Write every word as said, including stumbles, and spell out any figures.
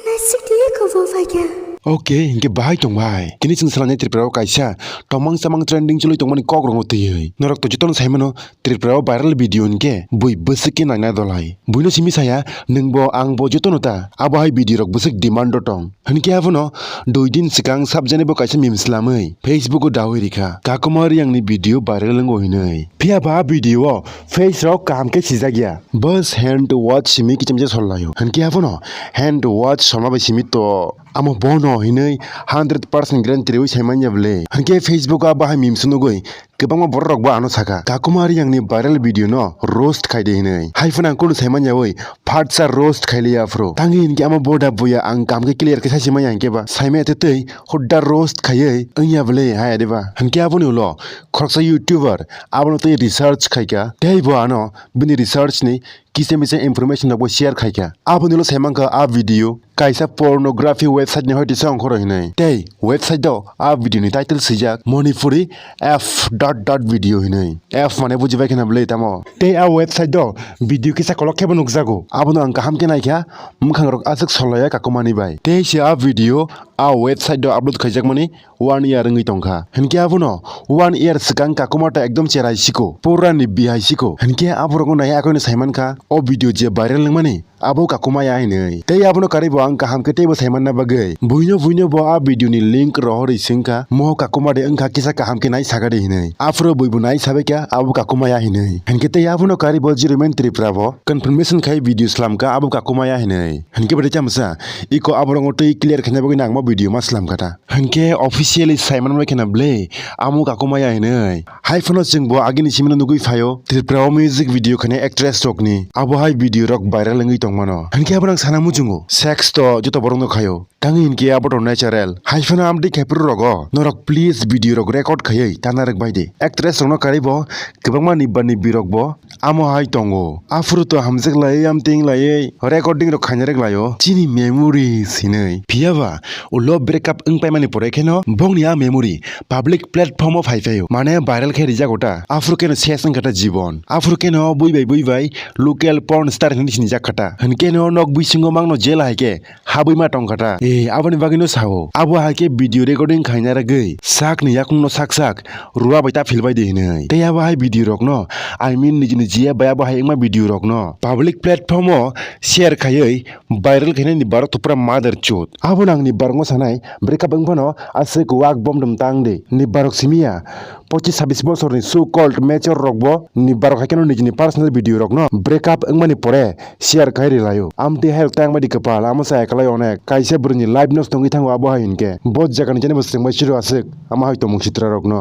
Nasik twi kobor phaikha. Okay, hinkhe bahai tong bai. Tini chwng swlainai Tripura o kaisa tomang chamang trending chwlwi tongmani kok rokno twiwi. Norok to jotono saimano Tripura o viral video hinkhe bui bwswk khe naina dolai. Buino simi saya, nwngbo angbo jotono ta. Abo hai video rok bwswk demand o tong. Hinkhe abono dui din swkang sabjani bo kaisa meme swlamwi Facebook o dawi rikha. Kakuma Riyangni video viral wngo hinwi. Phiya ba video o face rok kaham khe sijak ya. Bus hand wash simi kichim je sol laio. Hinkhe abono hand wash solma bai simi to. Amo bono hinwi hundred percent guarantee rwi saimanya bwle. Hinkhe Facebook o bahai memes nugwi kwbangma borok rok bo ano saka. Kakuma Riyangni viral video no roast khaidi hinwi. Hai phano ang kunu saimanya oi phatsa roast khaili aphuru. Tangi hinkhe amo boda buya ang kaham khe clear khe sasimanya hinkhe ba. Saimaya tei tei hudda roast khaiwi wngya bwle hai adiba. Hinkhe aboni ulo khoroksa YouTuber abono tei research khaika. Tei bo ano bini research ni kisa misa information rokbo share khaikha. Aboni ulo saimankha a video kaisa pornography website ni hoite se ongkhoro hinwi. Tei website o a video ni title swijak Manipuri F dot dot video hinwi. F mane bujibai kheno bwle tamo. Tei a website o video kisa kolok khebo nukjago. Abono ang kaham khe naikha, mwkhang rok aswk solaya kakumani bai. Tei se a video a website o upload khaijakmani one year wngwi tongkha. Hinkhe abono one year swkang kakuma ta ekdom cherai siko, pura ni bihai siko. Hinkhe aborokno nai akoino saimankha, o video je viral wngmani, abo kakuma ya hinwi. Tei abono karwi bo ang kaham khe teibo saimanna bagwi. Buino buino bo a video ni link rohorwi swngkha, mo kakuma de wngkha kisa kaham khe nai sakadi hinwi. Aphuru buibo nai sabaikha, abo kakuma ya hinwi. Hinkhe tei abono karwi bo Jiromen Tripura bo confirmation khai video swlamkha, abo kakuma ya hinwi. Hinkhe bwdai chamsa, iko aborokno tei clear khaina bagwi nangma video ma swlamkha ta. Hinkhe officially saiman bai kheno bwle amo kakuma ya hinwi. Hai phano chwng bo agini simino nugwi phaio Tripura o music video khani actress rokni. Abo hai video rok viral wngwi tongmano. Hinkhe abono ang sana muchungo sex to joto borokno khaio. Tangwi hinkhe abo to natural. Hai phano amtwi khaipru rogo. Norok please video rok record khaiwi tana rwk bai di. Actress rokno karwi bo kwbangma nibba nibbi rok bo amo hai tongo. Aphuru to hamjak laiwi, amting laiwi, recording rok khaina rwk laio. Chini memories hinwi. Phiya ba, ulo breakup wng paimani pore kheno, bongni a memory public platform o phai phaio. Mane viral khe rijak ota. Aphuru kheno ses wng kha ta jibon. Aphuru kheno bui bai bui bai local porn star hinwi sinijak kha ta. Hinkhe no nok bisingo mangno jela hai khe habwi ma tong kha ta. E, aboni bagwi no sao. Abo hai khe video recording khaina rwgwi sakni yakung no sak sak rua bai ta phil bai di hinwi. Tei abo hai video rok no, I mean, niji niji bai abo hai wngma video rok no public platform o share khaiwi viral khainani borok to pura mother chud. Abo nangni borok no sanai breakup wng phano aswk wak bom dum tang di. Ni borok simi ya pochis sabis bosor ni so called mature rok bo ni borok hai kheno niji ni personal video rok no breakup wngmani pore share khai ri laio. Amtwi hai rok tang bai di kwpal, amo sa eklai onek. Kaisa bwrwi ni life no tongwi thango abo hai hinkhe. Bo jaga ni jani bo swrwng bai siro aswk. Amo hai tongmung sitra rok no.